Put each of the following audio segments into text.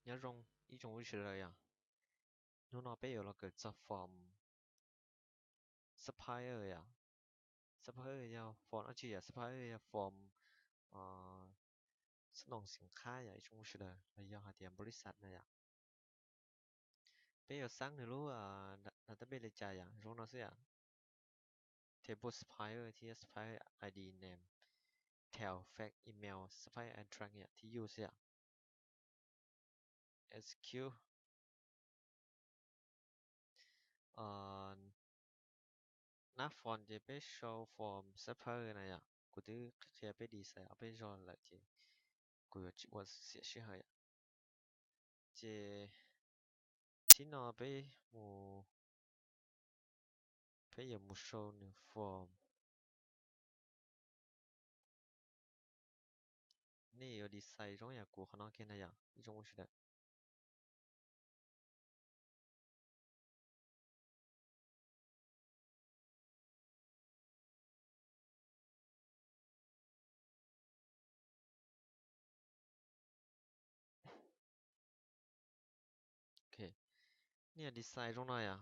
Nyob zoo ib tsoom phooj ywg sawv daws yom. Hnub no peb yuav los kawm txog form supplier yom. Supplier yog form dab tsi yom? Supplier yog form xab noos xim qhab yom ib tsoom phooj ywg sawv daws, los yog hais tias npaus lis xas na yom. Peb yuav xaab nws lub database li cas yom, zoo no xwb yom. Table supplier thiab supplier I D name, tel fax email, supplier address yom, thiab use yom. Execute. Nab form ces peb sau form supplier na yom, kuv twb qhia peb design ob peb zaug lawm ces kuv yuav tsis ua xiam sij hawm yom. Ces thib no peb mus, peb yuav mus sau nws form. Nej yuav design zoo yam kuv qhov no kiag na yom ib tsoom phooj ywg sawv daws. Ok, nej yuav design zoo no yom.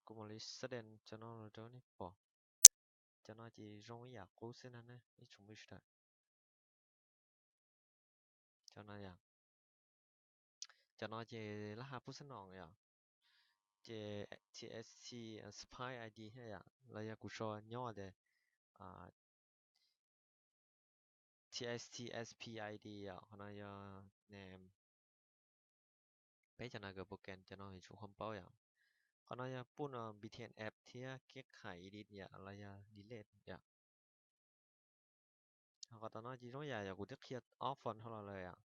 Kuv mam li xab dees cov no los rau nej pom. Cov no ces zoo ib yam qub xwb na ib tsoom phooj ywg sawv daws. Cov no yom, cov no ces lab hab pub xab noos yom, ces T S T supplier I D thiab yom, los yog kuv sau nyob tias T S T S P I D yom, qhov no yog name. Peb cov no kawm program cov no yuav tsum ho paub yom. Qhov no yog pub no B T N app thiab keb khais edit yom, los yog delete yom. Qhov tom no ces zoo yam yog kuv twb qhia ob form dhau los lawm yom.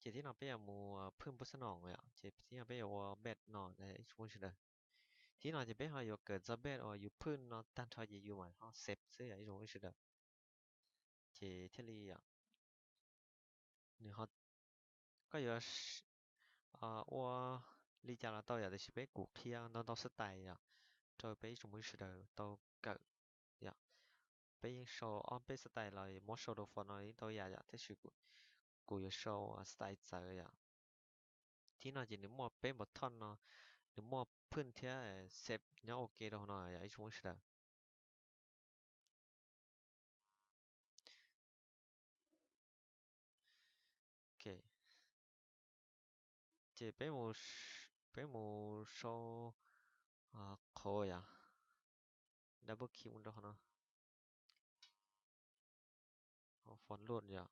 Ces thib no peb yuav mus phwj pub xab noos yom, ces thib no peb yuav ua batch no ib tsoom phooj ywg sawv daws. Thib no ces peb ho yuav kawm txog batch uas yus phwj no tag nrho ces yus mam ho save xwb yom ib tsoom phooj ywg sawv daws. Ces thiaj li yom, nws ho, koj yuav ua li cas los tau yom, tiam sis peb kuv qhia ntau ntau style yom, rau peb ib tsoom phooj ywg sawv daws tau kawm yom. Peb yeej sau ob peb style los muab sau rau form no yeej tau yam yom, tab sis kuv yuav sau style txawv yom. Thib no ces nws muaj peb button no, nws muaj phwj thiab save nyob ua ke rau no yom ib tsoom phooj ywg sawv daws. Ok, ces peb mus, peb mus sau qhov yom, double click mus rau qhov no, form load yom.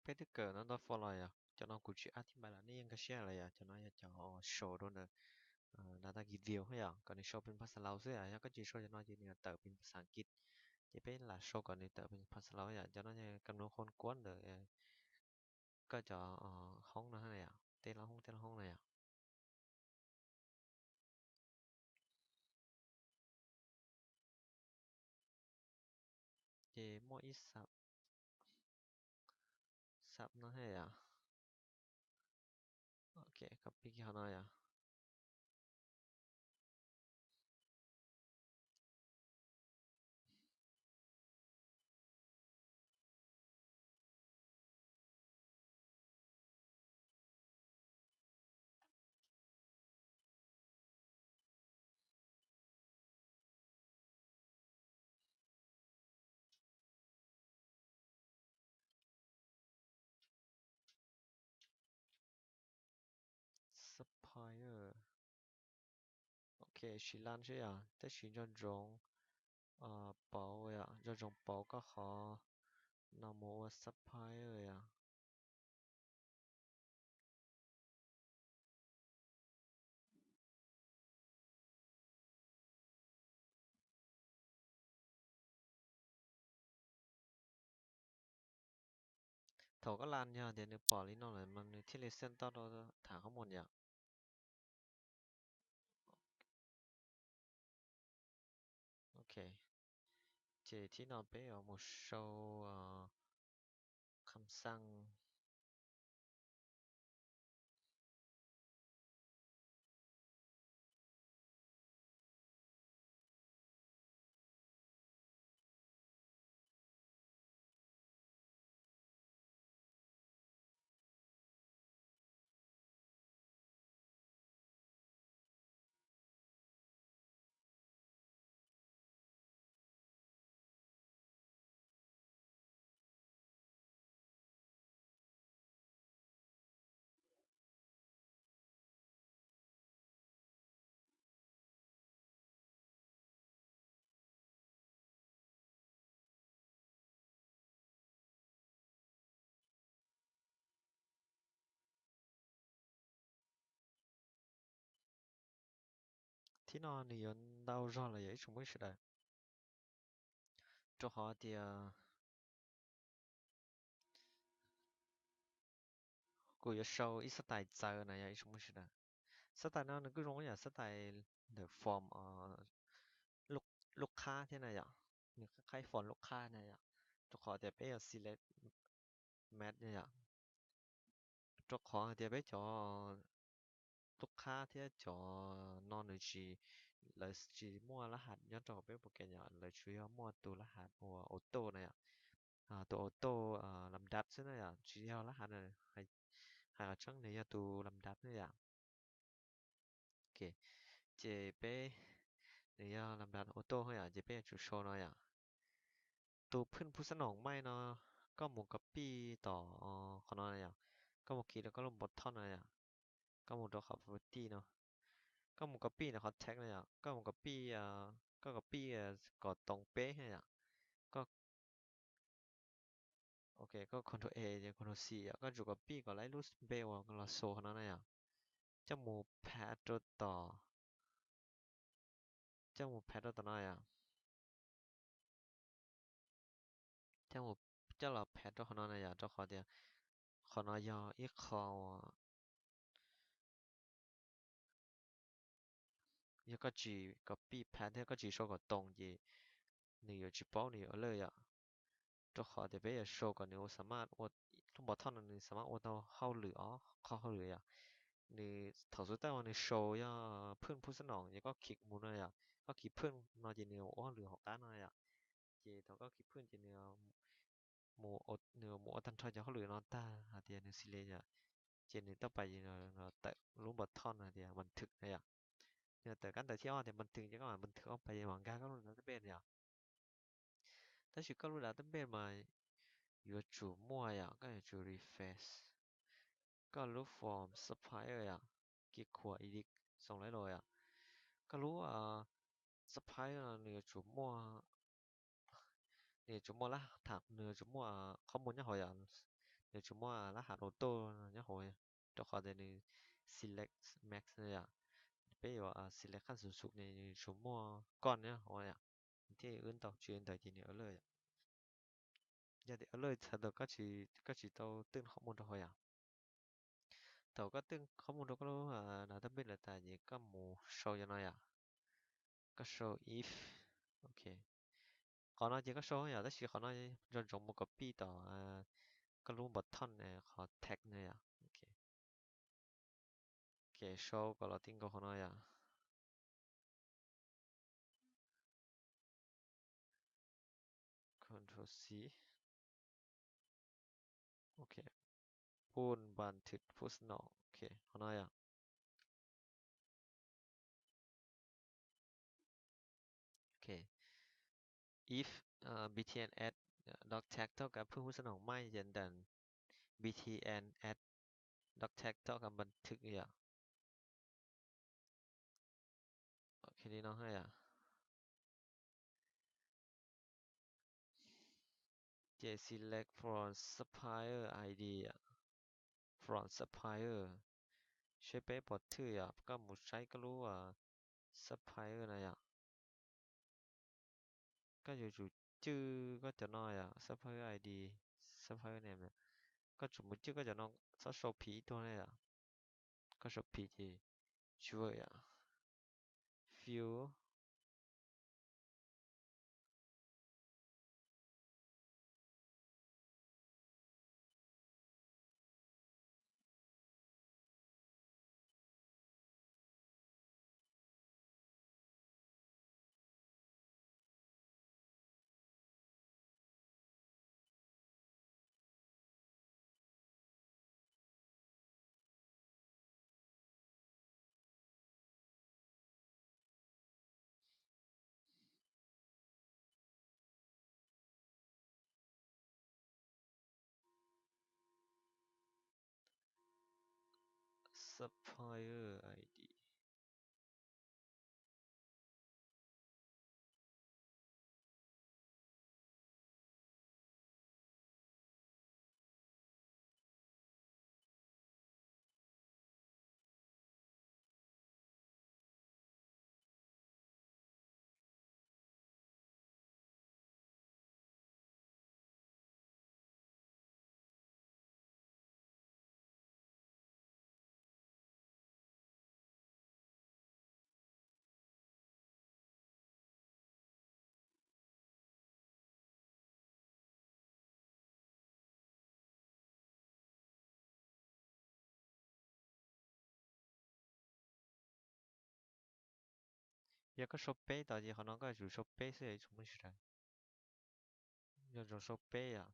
Peb twb kawm no ntau fo los yom, cov no kuv tsis ab thib npais los nej yeej nkag siab lawm yom, cov no yog cov show rau ntawm data key view yom, kom nws show pes phas xas laus xwb yom, yog koj tsis show cov no ces nws yuav tawm pes phas xas Askiv, ces peb lam show kom nws tawm pes phas xas laus yom, cov no yog kam num qhov kuab ntawm koj cov hoob no yom, tej lub hoob tej lub hoob no yom. Ces muaj ib xab, xab no thiab yom. Ok, copy kiag qhov no yom. Supplier. Ok, siv lan seb yom, tab sis nco ntsoov pauv yom, nco ntsoov pauv koj qhov no mus ua supplier yom. Thaum koj lan yog tias nws pom li no lawm mas nws thiaj li xeeb tau rau tham qhob mus yom. Ok, ces thib no peb yuav mus sau kham xaj. Thib no nws yuav ntau zog los yog ib tsoom phooj ywg sawv daws, rau qhov tias kuv yuav sau ib xab tais txawv na yog ib tsoom phooj ywg sawv daws. Xab tais no nws kuj zoo yam xab tais ntawm form lub qhab thiab na yom, nws qhab form lub qhab na yom, rau qhov tias peb yuav select math na yom, rau qhov hais tias peb cov lub qhab thiab cov no nws tsis, lawv tsis muaj lab has nyob rau peb program yom, lawv tsuas yog muaj tus lab has uas auto na yom, tus auto lam dab xwb na yom, tsis yog lab has, hais qhov tseeb nws yog tus lam dab na yom. Ok, ces peb, nws yog lam dab auto yom, ces peb yuav tsum sau no yom. Tus phwj phu xab noom maij no, koj mus copy tom qhov no yom, koj mus kis rau koj lub npau thoj no yom, koj mus rau qhov property no, koj mus copy no qhov text no yom, koj mus copy, koj copy kom tau peb yom, koj, ok, koj control A, control C yom, koj tsum copy kom lawv lub npe uas los sau qhov no na yom, coj mus paste rau tom, coj mus paste rau tom no yom, coj los paste rau qhov no na yom, rau qhov tias qhov no yog ib qho uas yog koj tsis copy paste thiab koj tsis sau kom tau ces nws yuav tsis paub, nws yuav error yom. Rau qhov tias peb yuav sau kom nws ua, xam maj ua, lub npau thoj no nws xam maj ua tau hauj lwm ob qho hauj lwm yom. Nws thaum xub thawj uas nws sau yog phwj phu xab noom, ces koj kis mus no yom, koj kis phwj no ces nws ua hauj lwm hauv qab no yom. Ces thaum koj kis phwj ces nws mus, nws mus ua tag nrho cov hauj lwm no tag hais tias nws xis li yom, ces nws tau pais tawm lub npau thoj no tias npas thwm na yom. Nws tawm kab ntawv thib ob tias npas thwm, ces koj mam npas thwm ob pais mam nkag koj lub database yom. Tab sis koj lub database mas yuav tsum muaj yom, koj yuav tsum refresh. Koj lub form supplier yom, kis khuam edit xoo lab los yom. Koj lub supplier no nws yuav tsum muaj, nws yuav tsum muaj lab tham, nws yuav tsum muaj qhov muag nyob hauv yom. nws tsuas muaj lab hav rau tuj nyob hauv, rau qhov tias nws select mask no yom. Peb yuav select qhaj xum xum ne nws tsuas muaj koj nyob hauv yom, thiaj wb ntau, tsis ntawd ces nws alert yom. Yog tias alert txhais tau koj tsis tau twj qhov muag rau hauv yom. Thaum koj twj qhov muag rau koj lub nav tab pej lawm tas ces koj mus sau cov no yom. Koj sau if, ok. Qhov no ces koj sau yom, tab sis qhov no nco ntsoov mus copy tom koj lub button qhov text no yom. Ok, sau kom los ti nkaus qhov no yom. Control C. Ok, pun npan thwm pus no, ok, qhov no yom. Ok, if btn add dog tag เท่ากับ phwj hub xab noom ไม่ ces ntawm btn add dog tag เท่ากับ บันทึก yom. Ok, li no yom. Ces select from supplier I D, from supplier, seb peb pom thwj yom, koj mus saib koj lub supplier na yom. Koj yuav tsum cwj koj cov no yom, supplier I D, supplier name, koj tsum mus cwj koj cov no, txhob sau phim ib tug ne yom. Koj sau phim ces tsis work yom. Fill. Supplier I D. Yog koj sau peb tod ces qhov no koj yuav tsum sau peb xwb, tsis muaj tsis daws. Nco ntsoov sau peb yom.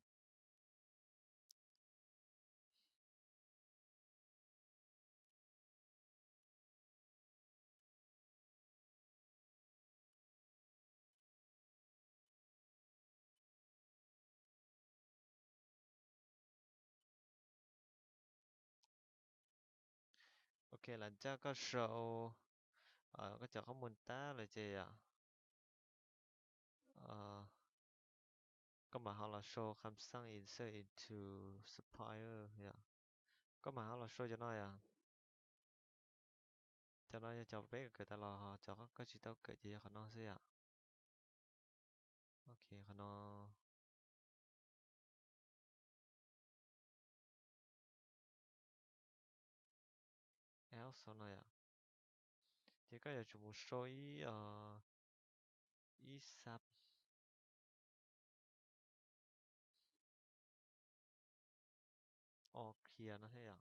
Ok, lawv coj koj sau koj cov qhob mus tab lawm ces yom, koj mam ho los sau kham xaj insert into supplier yom. Koj mam ho los sau cov no yom. Cov no yog cov peb kawm tas los, cov koj tsis tau kawm ces yog qhov no xwb yom. Ok, qhov no. Else no yom. Ces koj yuav tsum mus sau ib, ib xab o clear no thiab yom.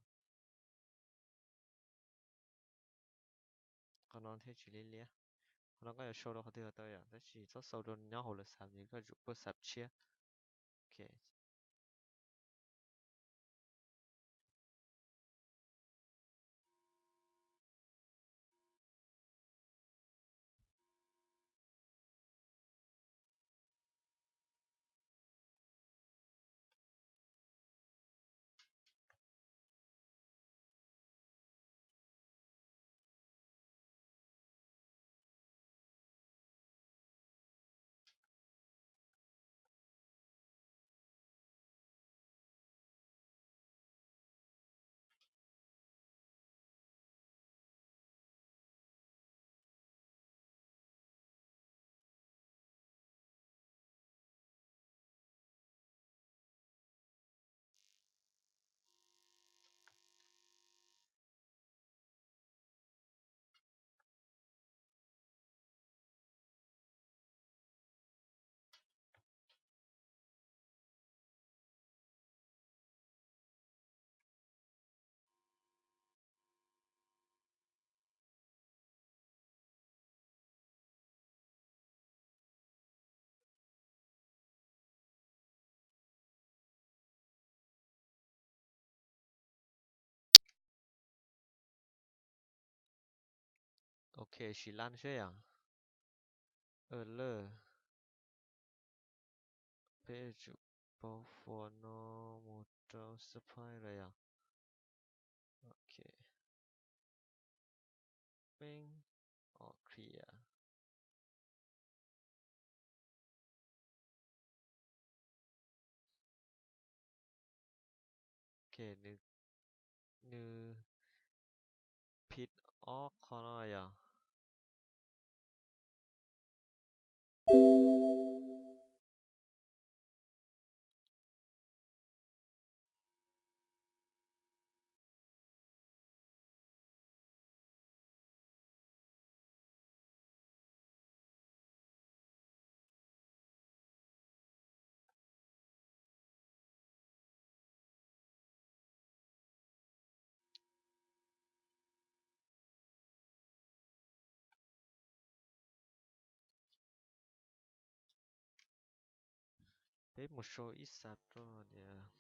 Qhov no thiaj tsis liab liab. Qhov no koj yuav sau rau qhov twg los tau yom, tab sis txhob sau rau nyob hauv lawv xab, koj yuav tsum pub xab tshiab. Ok. Ok, sim lan seb yom. Lawm, peb yuav tsum pauv fo no mus rau supply lawm yom. Ok, peb, o, clear. Ok, nws, nws phim ob qho no yom. Peb mus sau ib xab rau tias,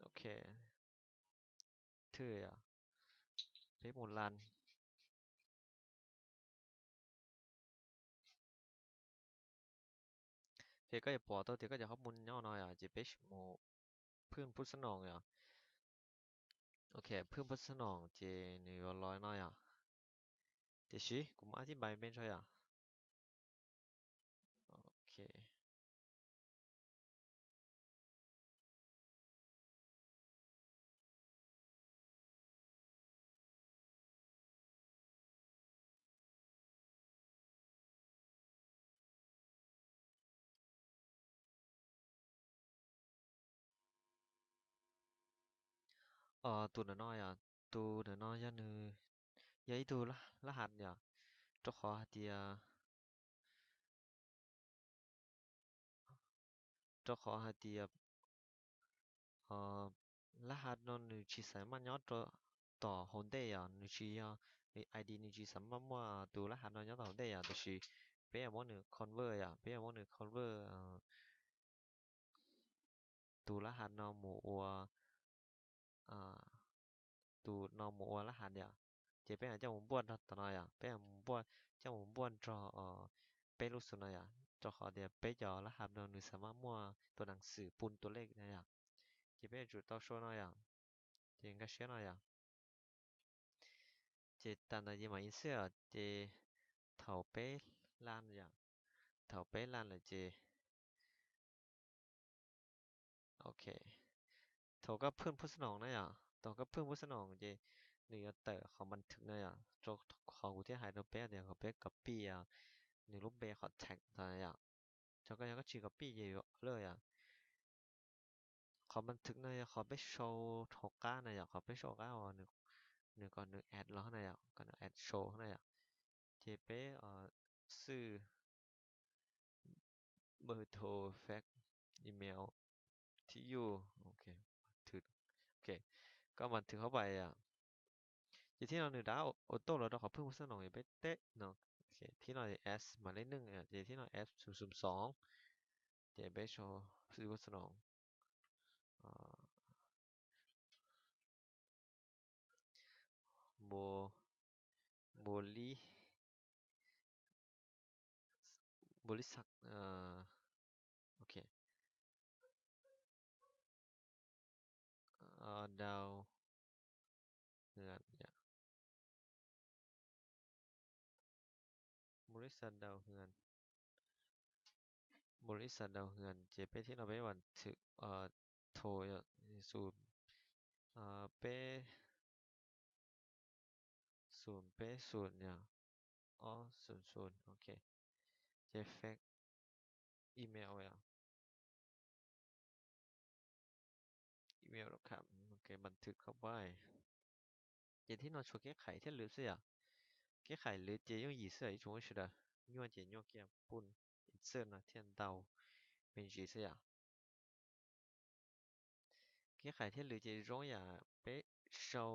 ok, thwm yom, peb mus lan. Ces koj yuav pom tau tias koj cov hauv mus nyob no yom, ces peb sim mus phwj pub xab noos yom. Ok, phwj pub xab noos ces nws yuav los no yom. Tiam sis kuv mam ib bai peb ntso yom. Ok. Tus ntawm no yom, tus ntawm no yog nws yog ib tug lab has yom, rau qhov hais tias, rau qhov hais tias lab has no nws tsis xam maj nyob rau tom hauv ntej yom, nws tsis yog, nws I D nws tsis xam maj muaj tus lab has no nyob tom hauv ntej yom, tiam sis peb yuav muab nws convert yom, peb yuav muab nws convert tus lab has no mus ua, tus no mus ua lab has yom. Ces peb yuav coj mus npuaj nrog tom no yom, peb yuav mus npuaj, coj mus npuaj nrog peb lub xus no yom, rau qhov tias peb cov lab has no nws xam maj muaj tus neeg xwm pun tus lej no yom. Ces peb yuav tsum tau sau no yom, ces nkag siab no yom. Ces tas ntawd ces mam insert ces thaum peb lan yom, thaum peb lan lawm ces, ok, thaum koj phwj pub xab noos na yom, thaum koj phwj pub xab noos ces nws yuav tawm qhov npas thwm na yom, rau qhov kuv thiaj hais rau peb tias kom peb copy nws lub npe qhov tag ntawd yom. Thaum koj yog koj tsis copy ces yuav lawm yom. Qhov npas thwm no yog qhov peb sau hauv qab na yom, qhov peb sau hauv qab uas nws kom nws add los na yom, kom nws add sau na yom. Ces peb xwb npawb tho fax email thib yuj, ok, thwm, ok, koj npas thwm hauv pais yom. Ces thib no nws dab auto los rau qhov phwj pub xab noos, peb teb no, thib no add mam li neej, ces thib no add xum xum xoov, ces peb sau phwj pub xab noos. Npua, npua li, npua li xav, ok. Dau, npua li xav dau, npua li xav dau hwv, ces peb thib no peb npas thwm tho, xum peb, xum peb xum yom, ob xum xum, ok. Ces fax email yom, email dot com, ok, npas thwm hauv pais. Ces thib no tshuav kev khais thiab lwv xwb yom. Kev khais lwv ces yooj yim xwb yom ib tsoom phooj ywg sawv daws, nyuaj ces nyuaj kiag, pub insert no thiaj ntau me ntsis xwb yom. Kev khais thiab lwv ces zoo yam peb sau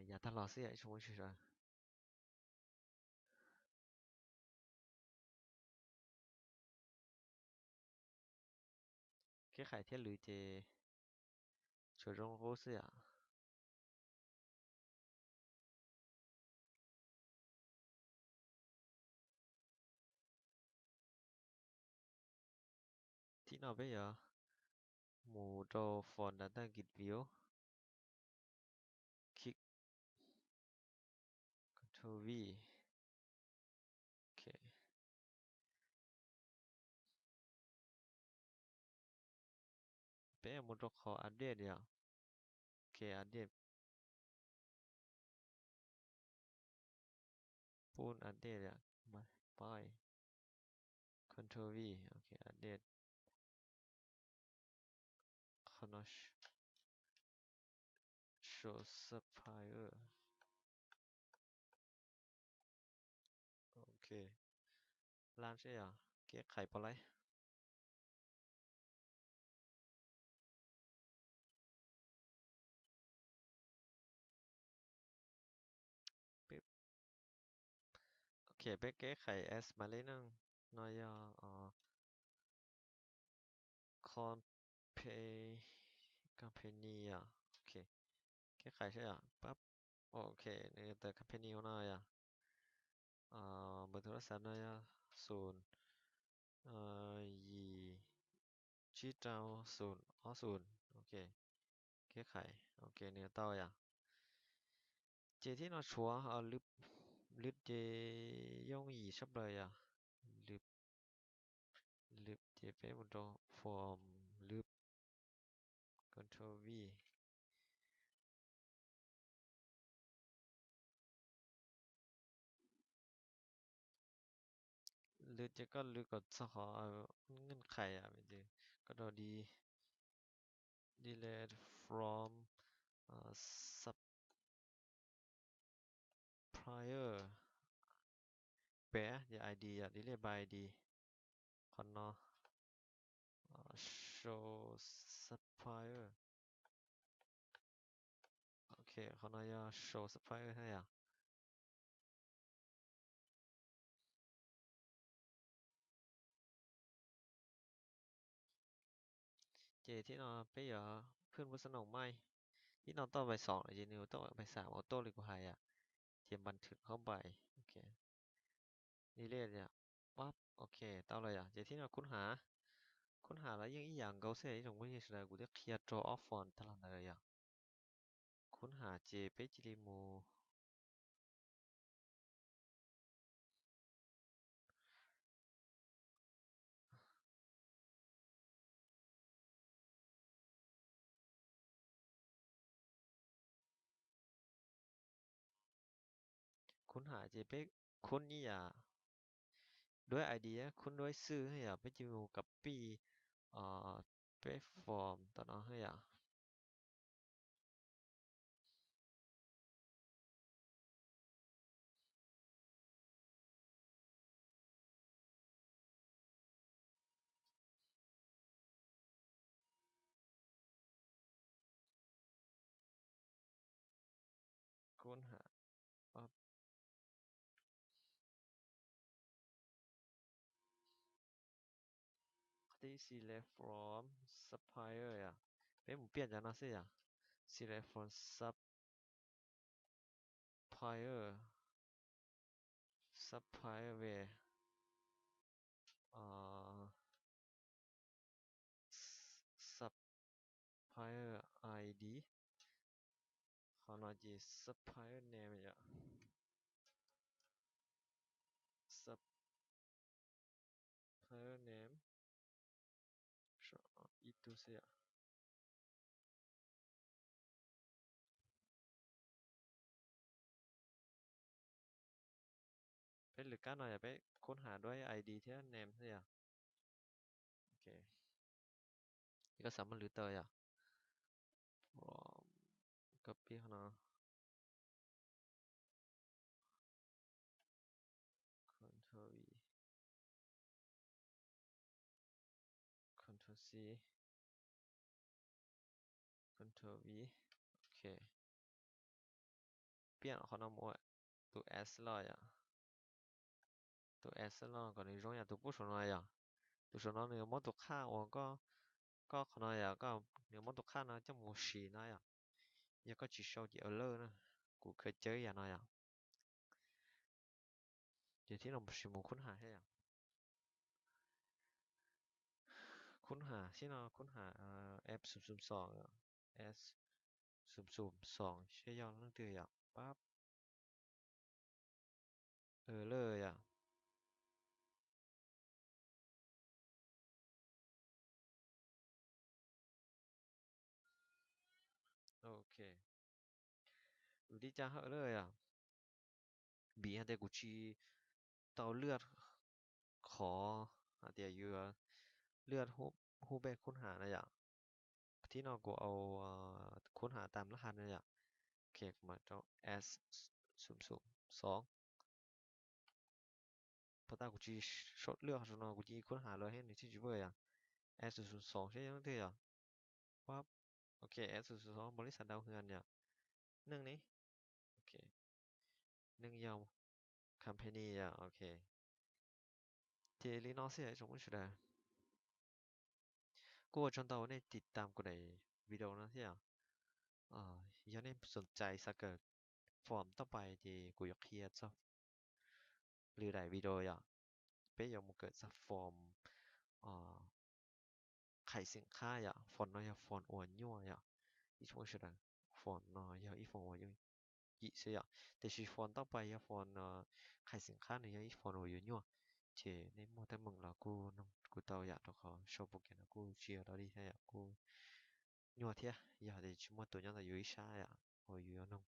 yav tag los xwb yom ib tsoom phooj ywg sawv daws. Keb khais thiab lwv ces tshuav zoo qub xwb yom. Thib no peb yuav mus rau form data grid view, click Control V. Ok. Peb mus rau qhov update yom. Ok, update. Pun update yom. Pab Control V, ok, update. Qhov no show supplier. Ok, lab seb yog Keb khais puas laib. Ok, peb Keb khais as ma le neej no yog compa- company yom. Ok, Keb khais seb yom, pab. Ok, nws tawm company hauv no yom. Npawb tus laj xav no yog xum yim tsib rau xum ob xum. Ok, Keb khais. Ok, nws tau yom. Ces thib no tshuav lwv ces yooj yim sab plaws yom. Lwv, lwv ces peb mus rau form lwv, Control V. Lwv ces koj lwv kom txog qhov nws qhais, koj rau delete from supplier, peb yog ID yom, delete by ID. Qhov no show supplier. Ok, qhov no yog show supplier thiab yom. Ces thib no peb yuav phwj npab xab noom maij. Thib no toj npais xoom lawm ces nws toj npais xam auto li kuv hais yom. Ces npas thwm hauv npais. Ok, delete yom. Pab, ok, tau lawm yom. Ces thib no khub ham, khub ham los yeej ib yam nkaus xwb, ib tsoom phooj ywg sawv daws, kuv twb qhia rau ob form tag los ntawd lawm yom. Khub ham ces peb cia li mus khub ham ces peb khub ib yam, duab ID khub duab xwb yom, peb cia li mus copy peb form tom no yom. Khub ham, qhov thib select from supplier yom, peb mus piaj cov no xwb yom. Select from supplier, supplier về supplier ID. Qhov no ces supplier name yom. Supplier name ib tug xwb yom. Peb lwm kab no yog peb khub ham duab ID thiab name xwb yom. Ok, koj xav muab lwv tau yom. Copy qhov no. Control V, Control C, Control V. Ok, piaj qhov no mus ua tus S los yom. Tus S los kom nws zoo yam tus pub saum no yom. Tus saum no nws muab tus qhaj uas koj Koj qhov no yom, koj nws muab tus qhab no coj mus siv no yom. Yog koj tsis sau ces error na. Kuv khaws cawv yam no yom. Ces thiab no mus sim mus khub ham thiab yom. Khub ham thiab no khub ham, app xum xum xoom, s xum xum xoom seb yog leej twg yom. Pab, error yom. Ok, vim li cas ho error yom? Vim hais tias kuv tsis tau lwaj qhov hais tias yuav lwaj hu pej khub ham na yom. Thiab no kuv au khub ham tam lab ha na yom. Ok, kuv mam rau s xum xum xoom. Puas tas kuv tsis sau lwaj qhov no, kuv cia khub ham los thiab nws thiaj tsis voj yom. S xum xum xoom seb yog leej twg yom. Pab, ok, s xum xum xoom npaum li xav dau hwv yom. Neeg ne, ok, neeg yog company yom, ok. Ces li no xwb yom ib tsoom phooj ywg sawv daws. Kuj ua tsaug ntau nej tiv tam kuv daim video no thiab yom. Yog nej xoom cai xav kawm form tauj pais ces kuv yuav qhia txog lwm daim video yom. Peb yuav mus kawm txog form qhais xim qhab yom. Form no yog form uas nyuaj yom ib tsoom phooj ywg sawv daws. Form no yog ib form uas yooj yim xwb yom, tiam sis form tauj pais yog form qhais xim qhab nws yog ib form uas yuav nyuaj. Ces nej muaj teeb meem los kuj noog kuv tau yom, rau qhov sau program no kuj tsis yog dog dig thiab yom, kuj nyuaj thiab. Yog tias tsis muaj tus nyob ntawm yus ib sab yom uas yus yuav noog